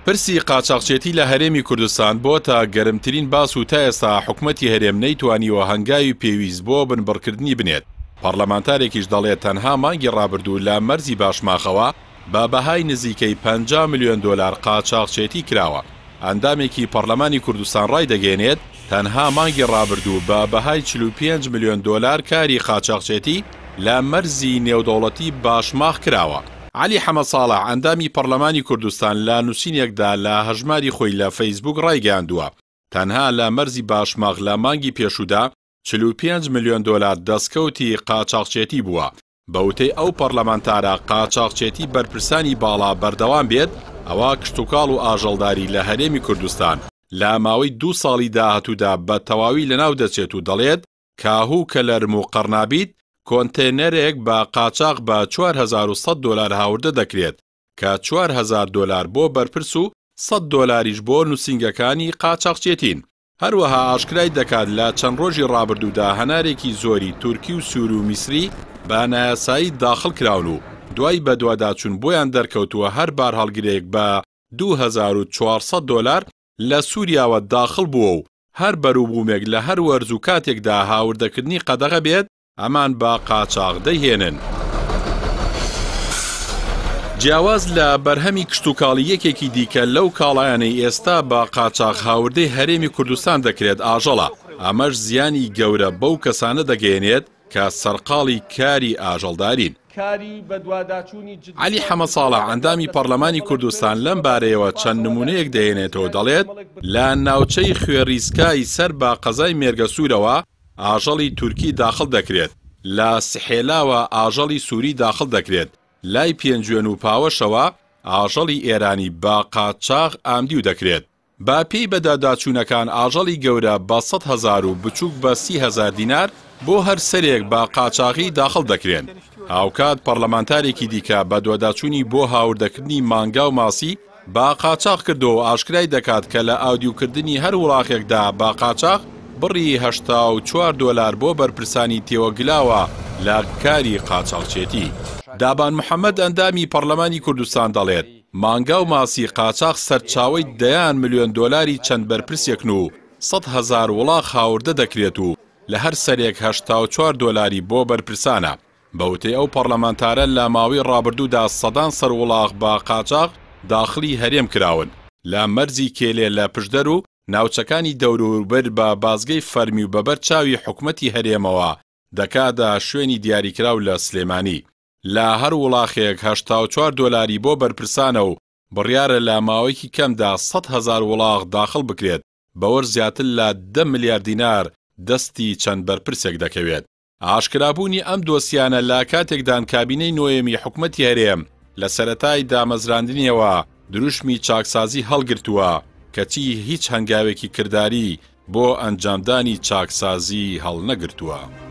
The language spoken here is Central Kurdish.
پرسی قاچاخچێتی لە هەرێمی کوردستان بۆتە گەرمترین باس و تا ئێستا حکومەتی هەرێم نەیتوانیوە هەنگاوی پێویست بۆ بنبڕکردنی بنێت، پەڕلەمانتارێکیش دەڵێت تەنها مانگی ڕابردوو لە مەرزی باشماخەوە بە بەهای نزیکەی 50 ملیۆن دۆلار قاچاخچێتی کراوە. ئەندامێکی پەڕلەمانی کوردستان ڕایدەگەیەنێت، تەنها مانگی ڕابردوو بە بەهای 45 ملیۆن دۆلار کاری قاچاخچێتی لە مەرزی نێودەوڵەتی باشماخ کراوە. عەلی حەمەساڵح، ئەندامی پەڕلەمانی کوردستان لە نووسینێکدا لە هەژماری خۆی لە فەیسبووک ڕایگەیاندووە، تەنها لە مەرزی باشماخ لە مانگی پێشوودا 45 ملیۆن دۆلار دەستکەوتی قاچاخچێتی بووە. بە وتەی ئەو پەڕلەمانتارە، قاچاخچێتی بەرپرسانی باڵا بەردەوام بێت، ئەوا کشتوکاڵ و ئاژەڵداری لە هەرێمی کوردستان لە ماوەی دوو ساڵی داهاتوودا بە تەواوی لەناو دەچێت و دەڵێت، کاهو و کەلەرم و قەڕنابیت کۆنتێنەرێک بە قاچاخ بە 4100 دۆلار هاوردە دەکرێت کە 4000 دۆلار بۆ بەرپرس و 100 دۆلاریش بۆ نووسینگەکانی قاچاخچێتین. هەروەها ئاشکرای دەکات لە چەند ڕۆژی ڕابردوودا هەنارێکی زۆری تورکی و سوری و میسری بە نایاسایی داخڵ کراون و دوای بەدواداچوون بۆیان دەرکەوتووە هەر بارهەڵگرێک بە 2400 دۆلار لە سوریاوە داخڵ بووە و هەر بەروبوومێک لە هەر وەرز و کاتێکدا هاوردەکردنی قەدەغە بێت ئەمان بە قاچاغ دەیهێنن. جیاواز لە بەرهەمی کشتوکاڵی یەکێکی دیکە لەو کاڵایانەی ئێستا بە قاچاغ هاوردەی هەرێمی کوردستان دەکرێت ئاژەڵە، ئەمەش زیانی گەورە بەو کەسانە دەگەیەنێت کە سەرقاڵی کاری ئاژەڵدارین. عەلی حەمەساڵح ئەندامی پەڕلەمانی کوردستان لەم بارەیەوە چەند نموونەیەک دەهێنێتەوە دەڵێت، لە ناوچەی خوێڕیسکای سەر بە قەزای مێرگەسوورەوە ئاژەڵی تورکی داخڵ دەکرێت، لە سحێلاوە ئاژەڵی سووری داخڵ دەکرێت، لای پێنجوێن و پاوەشەوە ئاژەڵی ئێرانی بە قاچاغ ئامدیو دەکرێت. بە پێی بەداداچوونەکان ئاژەڵی گەورە بە 100 هەزار و بچووک بە 30 هەزار دینار بۆ هەر سەرێک بە قاچاغی داخڵ دەکرێن. هاوکات پەڕلەمانتارێکی دیکە بەدواداچوونی بۆ هاوردەکردنی مانگا و ماسی بە قاچاغ کردووە و ئاشکرای دەکات کە لە ئاودیوکردنی هەر وڵاخێکدا بە قاچاغ بڕی 84 دۆلار بۆ بەرپرسانی تێوەگلاوە لە کاری قاچاغچێتی. دابان محەمەد ئەندامی پەڕلەمانی کوردستان دەڵێت، مانگا و ماسی قاچاغ سەرچاوەی دەیان ملیۆن دۆلاری چەند بەرپرسێکن و 100 هەزار وڵاخ هاوردە دەکرێت و لە هەر سەرێک 84 دۆلاری بۆ بەرپرسانە. بە وتەی ئەو پەڕلەمانتارە لە ماوەی ڕابردوودا سەدان سەر وڵاخ بە قاچاغ داخڵی هەرێم کراون، لە مەرزی کێلێ لە پشدەر و ناوچەکانی دەوروبەر بە بازگەی فەرمی و بەبەر چاوی حکومەتی هەرێمەوە دەکاتە شوێنی دیاریکراو لە سلێمانی لە هەر وڵاخێک 84 دۆلاری بۆ بەرپرسانە و بڕیارە لە ماوەیەکی کەمدا 100 هەزار وڵاخ داخڵ بکرێت، بەوەش زیاتر لە 10 ملیار دینار دەستی چەند بەرپرسێک دەکەوێت. ئاشکرابوونی ئەم دۆسیانە لە کاتێکدان کابینەی نۆیەمی حکومەتی هەرێم لە سەرەتای دامەزراندنیەوە دروشمی چاکسازی هەڵگرتووە، کەچی هیچ هەنگاوێکی کرداری بۆ ئەنجامدانی چاکسازی هەڵنەگرتووە.